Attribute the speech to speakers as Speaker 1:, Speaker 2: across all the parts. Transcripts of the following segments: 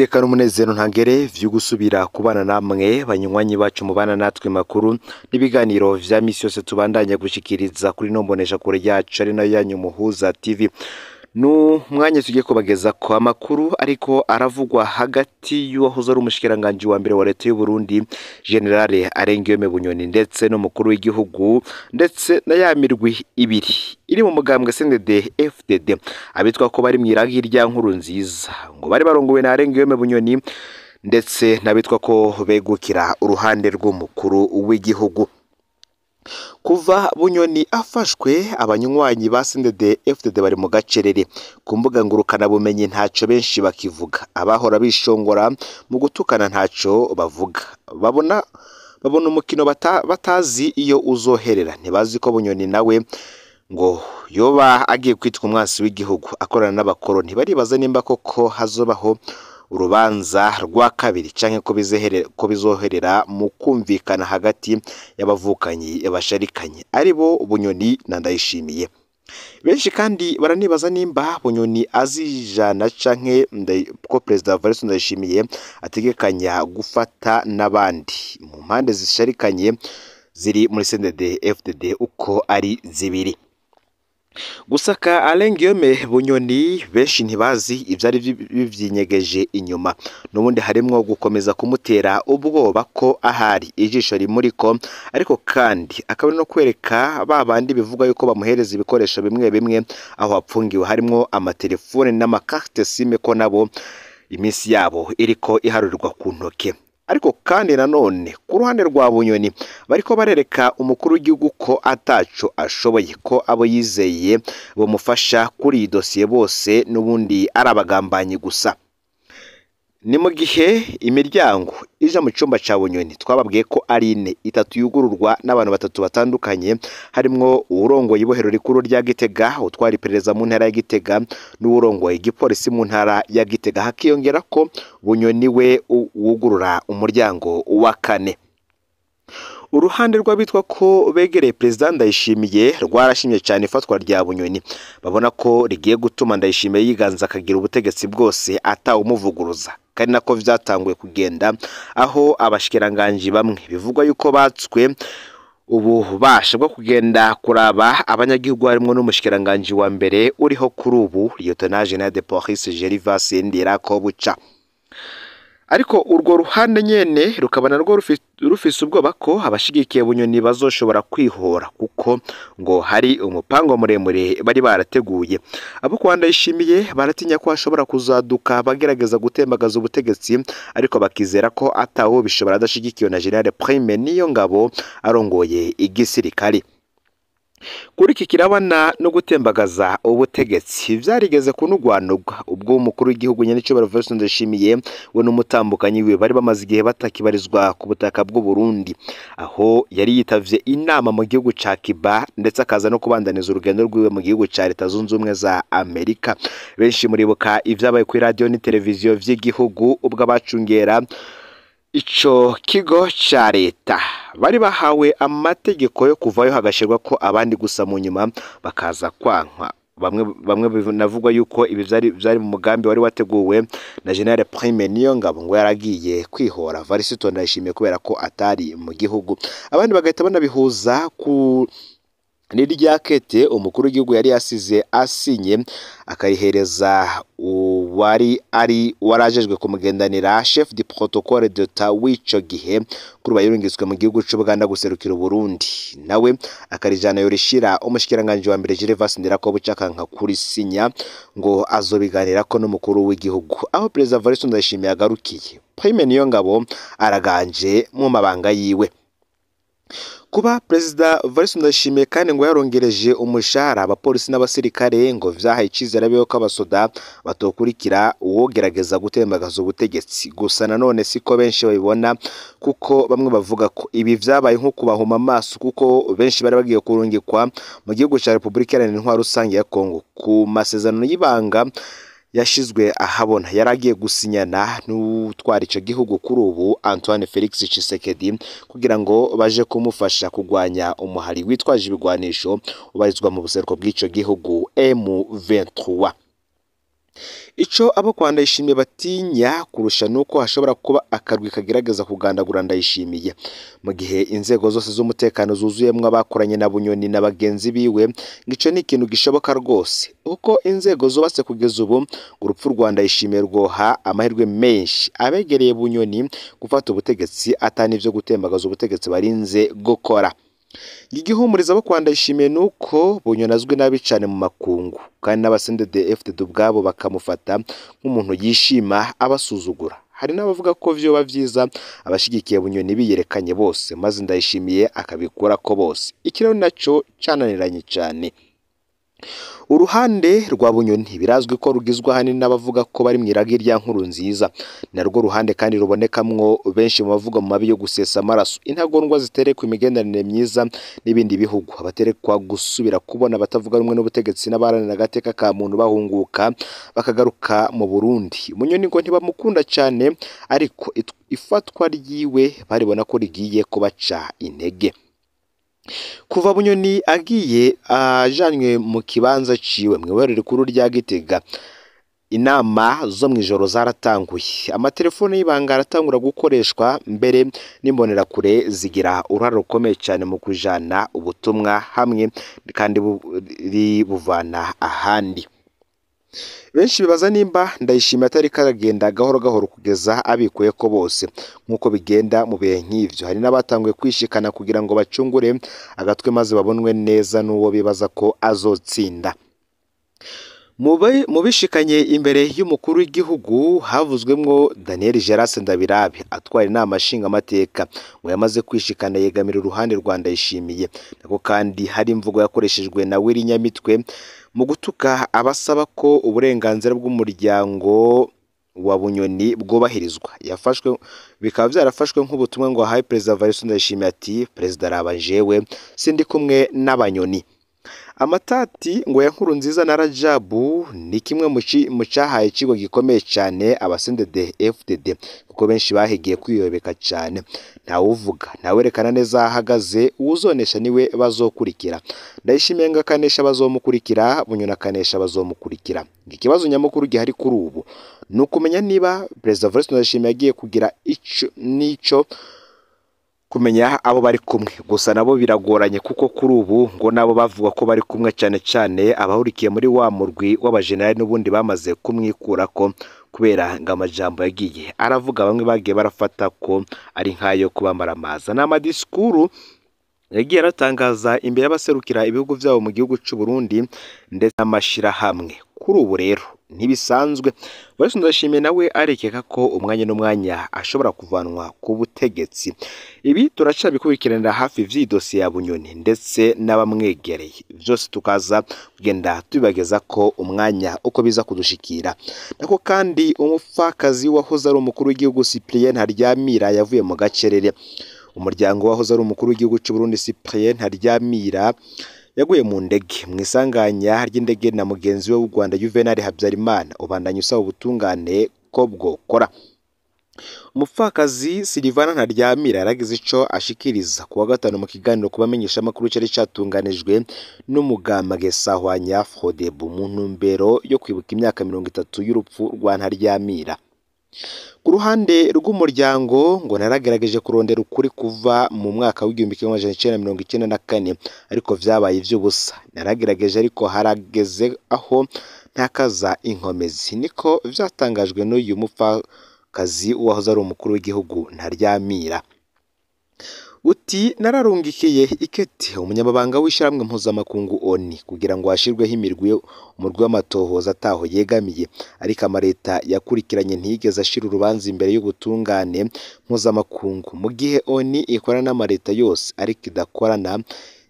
Speaker 1: Niteka n'umunezero ntangere vyo gusubira kubana namwe banywanyi bacu mubana natwe makuru n'ibiganiro vya misi yose tubandanya gushikiriza kuri no mbonesha kure yacu ari nayo yanyu Muhuza TV. N'umwanya tugiye kubageza ko amakuru ariko aravugwa hagati y'uwahoze ari umushikiranganji wa mbere wa leta y'u Burundi General Arengiyome Bunyoni ndetse n'umukuru w'igihugu ndetse na ya mirwi ibiri iri mu mugambwe CNDD FDD abitwa ko bari mw'iragi rya nkuru nziza ngo bari barongowe na Arengiyome Bunyoni ndetse n'abitwa ko begukira uruhande rw'umukuru w'igihugu. Kuva Bunyoni afashwe abanywanyi ba CNDD FDD bari mu gacerere ku mbuga ngurukana bumenyi ntaco benshi bakivuga, abahora bishongora mu gutukana ntaco bavuga, babona umukino batazi iyo uzoherera, ntibazi ko Bunyoni nawe ngo yoba agiye kwitwa umwansi w'igihugu akorana n'abakoroni, baribaza nimba koko hazobaho urubanza rwa kabiri canke ko bizoherera mu kumvikana hagati y'abavukanyi basharikanye aribo Bunyoni na Ndayishimiye. Benshi kandi baranibaza nimba Bunyoni azijana canke ko Perezida Evariste Ndayishimiye ategekanya gufata n'abandi mu mpande zisharikanye ziri muri CNDD FDD uko ari zibiri. Gusaka Arengiyome Bunyoni benshi ntibazi ivyari bivyinyegeje inyuma, n'ubundi harimwo gukomeza kumutera ubwoba ko ahari ijisho rimuriko, ariko kandi akaba no kwereka babandi bivuga yuko bamuhereza ibikoresho bimwe bimwe aho apfungiwe harimwo amatelefone n'amakarte SIM ko nabo iminsi yabo iriko iharurirwa ku ntoke. Ariko kandi nanone ku ruhande rwa Bunyoni bariko barereka umukuru w'igihugu ko ataco ashoboye, ko abo yizeye bamufasha kuri iyi dosiye bose n'ubundi ari abagambanyi gusa. Ni mu gihe imiryango ija mu cumba ca Bunyoni twababwiye ko ari ine, itatu yugururwa n'abantu batatu batandukanye harimwo uwurongoye ibohero rikuru rya Gitega, utwara iperereza mu ntara ya Gitega n'uwurongoye igipolisi mu ntara ya Gitega, hakiyongera ko Bunyoni we wugurura umuryango wa kane. Uruhande rw'abitwa ko begereye Perezida Ndayishimiye rwarashimye cyane ifatwa rya Bunyoni, babona ko rigiye gutuma Ndayishimiye yiganza akagira ubutegetsi bwose atawumuvuguruza, kandi nako vyatanguye kugenda aho abashikiranganji bamwe bivugwa yuko batswe ububasha bwo kugenda kuraba abanyagihugu harimwo n'umushikiranganji wa mbere uriho kuri ubu Lieutenant General de Police Gervais Ndirakobuca. Ariko urwo ruhande nyene rukaba narwo rufise ubwoba ko abashigikiye Bunyoni bazoshobora kwihora kuko ngo hari umupango muremure bari barateguye. Abo kwa Ndayishimiye baratinya ko hashobora kuzaduka bagerageza gutembagaza ubutegetsi, ariko bakizera ko atawo bishobora adashigikiwe na General Prime Niyongabo arongoye igisirikare. Kuri iki kirabana no gutembagaza ubutegetsi vyarigeze kunugwanugwa ubwo umukuru w'igihugu nyenicubahiro Evariste Ndayishimiye we n'umutambukanyi wiwe bari bamaze igihe batakibarizwa ku butaka bw'u Burundi, aho yari yitavye inama mu gihugu ca Cuba ndetse akaza no kubandaniza urugendo rwiwe mu gihugu ca Leta Zunze Ubumwe za Amerika. Benshi muribuka ivyabaye kuri radio ni televiziyo vy'igihugu ubwo abacungera ico kigo ca leta bari bahawe amategeko yo kuvayo hagashirwa ko abandi gusa mu nyuma bakaza kwankwa. Bamwe binavugwa yuko ibi vyari mu mugambi wari wateguwe na General Prime Niyongabo ngo yaragiye kwihora Evariste Ndayishimiye kubera ko atari mu gihugu, abandi bagahita banabihuza ku nirya kete umukuru w'igihugu yari yasize asinye akarihereza uwari ari warajejwe kumugendanira chef du protocole d'Etat w'ico gihe kuri bayurungitswe mu gihugu c'Ubuganda guserukira Burundi, nawe akarijana yorishira umushikiranganje wa mbere Gervais Ndirakobuca kanka kuri sinya ngo azobiganira ko n'umukuru w'igihugu. Aho Perezida Evariste Ndayishimiye agarukiye, Prime Niyongabo araganje mu mabanga yiwe. Kuba Perezida Evariste Ndayishimiye kandi ngo yarongereje umushahara abapolisi n'abasirikare ngo vyahaye icizere abeho ko abasoda batokurikira uwogerageza gutembagaza ubutegetsi. Gusa nanone siko benshi babibona, kuko bamwe bavuga ko ibi vyabaye nko kubahuma amaso, kuko benshi bari bagiye kurungikwa mu gihugu ca Republika Iharanira Intwaro Rusange ya Kongo ku masezerano y'ibanga yashizwe ahabona yaragiye gusinyana n'utwara ico gihugu kuri ubu Antoine Felix Tshisekedi kugira ngo baje kumufasha kugwanya umuhari witwaje ibigwanisho ubarizwa mu buseruko bw'ico gihugu M23. Ico abo kwa Ndayishimiye batinya kurusha nuko hashobora kuba akarwi kagerageza kugandagura Ndayishimiye, mu gihe inzego zose z'umutekano zuzuyemwo abakoranye na Bunyoni na bagenzi biwe, ngo ico ni ikintu gishoboka rwose, uko inzego zubatse kugeza ubu urupfu rwa Ndayishimiye rwoha amahirwe menshi abegereye Bunyoni gufata ubutegetsi atani ivyo gutembagaza ubutegetsi barinze gukora. Igihumuriza abo kwa Ndayishimiye nuko Bunyoni azwi nabi cane mu makungu, kandi n'aba CNDD-FDD ubwabo bakamufata nk'umuntu yishima abasuzugura. Hari n'abavuga ko vyoba vyiza abashigikiye Bunyoni biyerekanye bose, maze Ndayishimiye akabikurako bose. Iki rero naco cananiranye cane. Uruhande rwa Bunyoni birazwi ko rugizwe ahanini n'abavuga ko bari mw'iragi rya Nkurunziza, narwo ruhande kandi rubonekamwo benshi mu bavuga mu mabi yo gusesa amaraso, intagondwa ziterekwa imigenderanire myiza n'ibindi bihugu, abaterekwa gusubira kubona abatavuga rumwe n'ubutegetsi n'abaharanira agateka ka muntu bahunguka bakagaruka mu Burundi. Bunyoni ngo ntibamukunda cane, ariko ifatwa ryiwe baribona ko rigiye kubaca intege. Kuva Bunyoni agiye ajanywe mu kibanza ciwe mw'ibohero rikuru rya Gitega, inama zo mw'ijoro zaratanguye, amatelefone y'ibanga aratangura gukoreshwa, mbere n'imbonerakure zigira uruhare rukomeye cane mu kujana ubutumwa hamwe kandi buvana ahandi. Benshi bibaza nimba Ndayishimiye atariko aragenda gahoro gahoro kugeza abikuyeko bose, nk'uko bigenda mu bihe nk'ivyo. Hari n'abatanguye kwishikana kugira ngo bacungure agatwe maze babonwe neza n'uwo bibaza ko azotsinda. Mu bishikanye imbere y'umukuru w'igihugu havuzwemwo Daniel Gerase Ndabirabe atwara inama nshingamateka, ngo yamaze kwishikana yegamira uruhande rwa Ndayishimiye. Nako kandi hari imvugo yakoreshejwe na Willy Nyamitwe mu gutuka abasaba ko uburenganzira bw'umuryango wa Bunyoni bwubahirizwa. Yafashwe bikaba vyarafashwe nk'ubutumwa ngo ahaye Perezida Evariste Ndayishimiye ati Perezida araba jewe sindi kumwe n'abanyoni. Amatati ngo ya Nkurunziza na Rajabu ni kimwe mu cahaye ikigo gikomeye cane aba CNDD-FDD, kuko benshi bahigiye kwiyobeka cane. Ntawuvuga, ntawerekana neza aho ahagaze, uwuzonesha niwe bazokurikira. Ndayishimiye ngo akanesha bazomukurikira, Bunyoni akanesha bazomukurikira. Ikibazo nyamukuru gihari kuri ubu ni ukumenya niba Perezida Evariste Ndayishimiye agiye kugira ico nico kumenya abo bari kumwe. Gusa nabo biragoranye kuko kuri ubu ngo nabo bavuga ko bari kumwe cyane cyane abahurikiye muri wa murwi w'abajenerali n'ubundi bamaze kumwikurako kubera ngo amajambo yagiye aravuga bamwe bagiye barafata ko ari nkayo kubamaramaza. Ni amadisikuru yagiye aratangaza imbere y'abaserukira ibihugu vyabo mu gihugu c'u Burundi ndetse n'amashirahamwe. Kuri ubu rero ntibisanzwe, Evariste Ndayishimiye nawe arekeka ko umwanya n'umwanya ashobora kuvanwa ku butegetsi. Ibi turacabikurikiranira hafi vy'iyi dosiye ya Bunyoni ndetse n'abamwegereye, vyose tukaza kugenda tubibageza ko umwanya uko biza kudushikira. Nako kandi umupfakazi wahoze ari umukuru w'igihugu Cyprien Ntaryamira yavuye mu gacerere. Umuryango wahoze ari umukuru w'igihugu c'u Burundi Cyprien Ntaryamira yaguye mu ndege mw'isanganya ry'indege na mugenzi we w'u Rwanda Juvenal Habyarimana, ubandanya usaba ubutungane ko bwokora. Umupfakazi Silivana Ntaryamira yaragize ico ashikiriza kuwa gatanu mu kiganiro ku bamenyeshamakuru cari catunganijwe n'umugambwe Sahwanya Frodebu mu ntumbero yo kwibuka imyaka 30 y'urupfu rwa Ntaryamira. Ku ruhande rw'umuryango ngo naragerageje kurondera ukuri kuva mu mwaka w'1994 ariko vyabaye ivy'ubusa. Naragerageje ariko harageze aho ntakaza inkomezi, niko vyatangajwe n'uyu mupfakazi wahoze ari umukuru w'igihugu Ntaryamira. Uti nararungikiye ikete umunyamabanga w'ishyirahamwe mpuzamakungu ONU kugira ngo hashirweho imirwi umurwi w'amatohoza ataho yegamiye, ariko amareta yakurikiranye ntiyigeze ashira urubanza imbere y'ubutungane mpuzamakungu, mu gihe ONU ikorana n'amareta yose ariko idakorana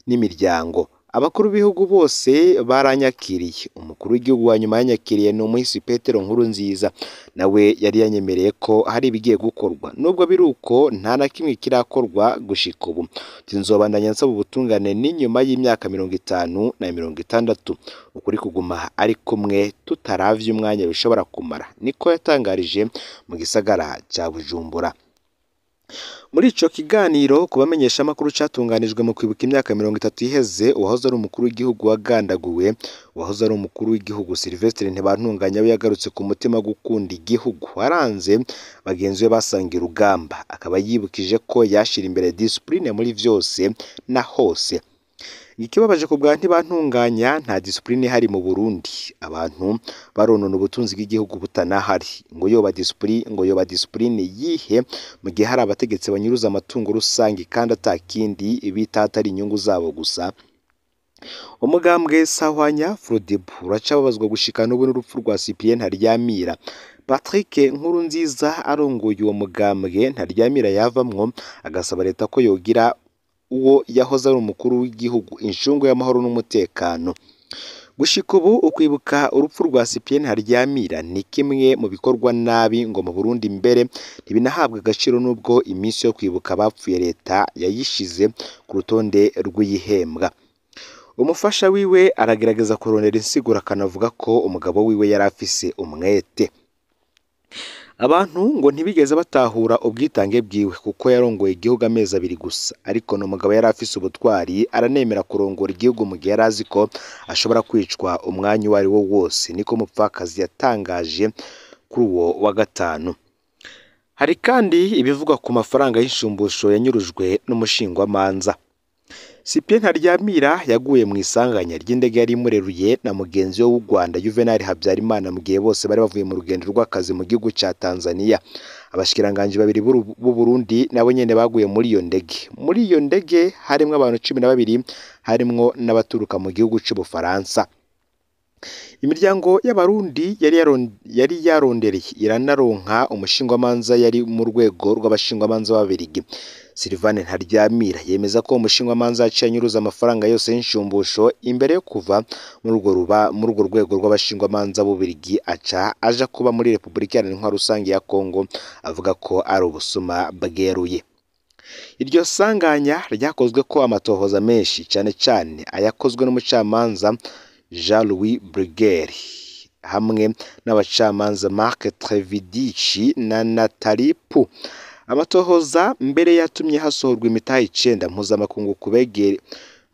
Speaker 1: n'imiryango. Abakuru b'ibihugu bose baranyakiriye. Umukuru w'igihugu wa nyuma yanyakiriye ni umuhisi Petero Nkurunziza, nawe yari yanyemereye ko hari ibigiye gukorwa, nubwo biri uko nta na kimwe kirakorwa gushika ubu. Nzobandanya nsaba ubutungane n'inyuma y'imyaka 50 na 60, ukuri kuguma ari kumwe tutaravye umwanya bishobora kumara, niko yatangarije mu gisagara ca Bujumbura. Muri ico kiganiro ku bamenyeshamakuru catunganijwe mu kwibuka imyaka 30 iheze, uwahoze ari umukuru w'igihugu wagandaguwe, uwahoze ari umukuru w'igihugu Sylvestre Ntibantunganya we yagarutse ku mutima wo gukunda igihugu waranze bagenzi be basangira urugamba, akaba yibukije ko yashira imbere discipline muri vyose na hose. Ikibabaje ku bwa Ntibantunganya, nta discipline ihari mu Burundi, abantu baronona ubutunzi bw'igihugu butanahari. Ngo yoba discipline, ngo yoba discipline yihe mu gihe hari abategetsi banyuruza amatungo rusangi kandi atakindi bita atari inyungu zabo gusa. Umugambwe Sahwanya Frodebu uracababazwa gushika n'ubu n'urupfu rwa Cyprien Ntaryamira. Patrick Nkurunziza arongoye uwo mugambwe Ntaryamira yavamwo, agasaba leta ko yogira uwo yahoze ari umukuru w'igihugu incungu y'amahoro n'umutekano. Gushika ubu ukwibuka urupfu rwa Cyprien Ntaryamira ni kimwe mu bikorwa nabi ngo mu Burundi, mbere ntibinahabwa agaciro nubwo iminsi yo kwibuka abapfuye leta yayishize ku rutonde rw'iyihembwa. Umufasha wiwe aragerageza kurondera insiguro, akanavuga ko umugabo wiwe yari afise umwete. Abantu ngo ntibigeze batahura ubwitange bwiwe kuko yarongoye igihugu amezi 2 gusa, ariko ni umugabo yari afise ubutwari, aranemera kurongora igihugu mu gihe yari azi ko ashobora kwicwa umwanya uwo ari wo wose, niko umupfakazi yatangaje kuri uwo wa gatanu. Hari kandi ibivugwa ku mafaranga y'inshumbusho yanyurujwe n'umushingwamanza. Cyprien Ntaryamira yaguye mu isanganya ry'indege yari imureruye na mugenzi we w'u Rwanda Juvenal Habyarimana mu gihe bose bari bavuye mu rugendo rw'akazi mu gihugu ca Tanzania. Abashikiranganji babiri b'u Burundi nabo nyene baguye muri iyo ndege. Muri iyo ndege harimwo abantu 12, harimwo n'abaturuka mu gihugu c'Ubufaransa. Imiryango y'Abarundi yari yarondereye iranaronka umushingwamanza yari mu rwego rw'abashingwamanza b'Ababirigi. Sylvain Ntaryamira yemeza ko umushingwamanza yaciye anyuruza amafaranga yose y'inshumbusho imbere yo kuva muri urwo rwego rw'abashingwamanza b'Ububirigi, aca aja kuba muri Repubulika Iharanira Intwaro Rusange ya Kongo, avuga ko ari ubusuma bweruye. Iryo sanganya ryakozwe ko amatohoza menshi, cane cane ayakozwe n'umucamanza Jean-Louis Bruguière hamwe n'abacamanza Marc Trevidici na Nathalie Pou. Amatohoza mbere yatumye hasohorwa imitahe 9 mpuzamakungu kubegere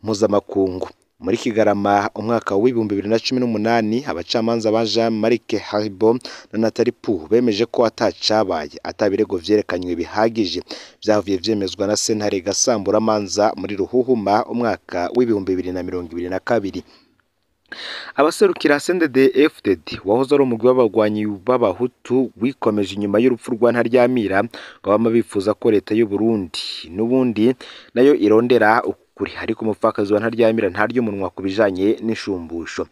Speaker 1: mpuzamakungu. Muri Kigarama umwaka w'2018, abacamanza ba Jean-Marc Haribo na Nathalie Pou bemeje ko atacabaye, atabirego vyerekanywe bihagije, vyavuye vyemezwa na sentare Gasamburamanza muri Ruhuhuma umwaka w'2022. Abaserukira CNDD-FDD wahoze ari umugwi w'abagwanyi b'Abahutu wikomeje inyuma y'urupfu rwa Ntaryamira, ngo bama bifuza ko leta y'u Burundi n'ubundi nayo irondera ukuri, ariko umupfakazi wa Ntaryamira ntarya umunwa ku bijanye n'inshumbusho.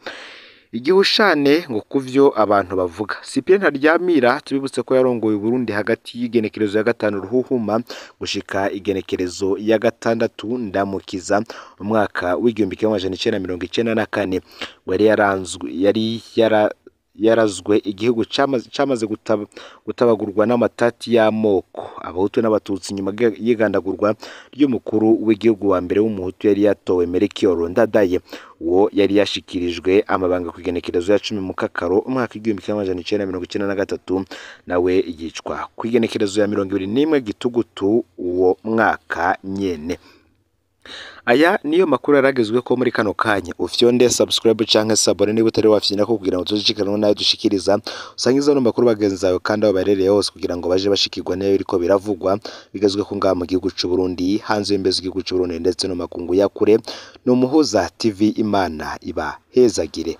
Speaker 1: Igihushane ngo kuvyo abantu bavuga. Cyprien Ntaryamira tubibutse ko yarongoye Burundi hagati y'igenekerezo ya 5 Ruhuhuma gushika igenekerezo ya 6 Ndamukiza umwaka w'1994, ngo yari yarazwe igihugu camaze gutabagurwa n'amatati y'amoko Abahutu n'Abatutsi nyuma y'igandagurwa ry'umukuru w'igihugu wa mbere w'umuhutu yari yatowe Melchior Ndadaye, uwo yari yashikirijwe amabanga ku igenekerezo ya 10 Mukakaro umwaka 1993, nawe yicwa ku igenekerezo ya 21 Gitugutu uwo mwaka nyene. Aya niyo makuru yaragezwe ko muri kano kanya. Ufyonde subscribe canke sabone niba utari wafyina ko kugira ngo tuzishikiranwe nayo dushikiriza, usangiza no makuru bagenzi bawe kandi abo barereye hose kugira ngo baje bashikirwa nayo biriko biravugwa bigezwe ko ngaha mu gihugu c'u Burundi, hanze y'imbezo igihugu c'u Burundi ndetse no makungu ya kure. No Muhuza TV, Imana iba hezagire.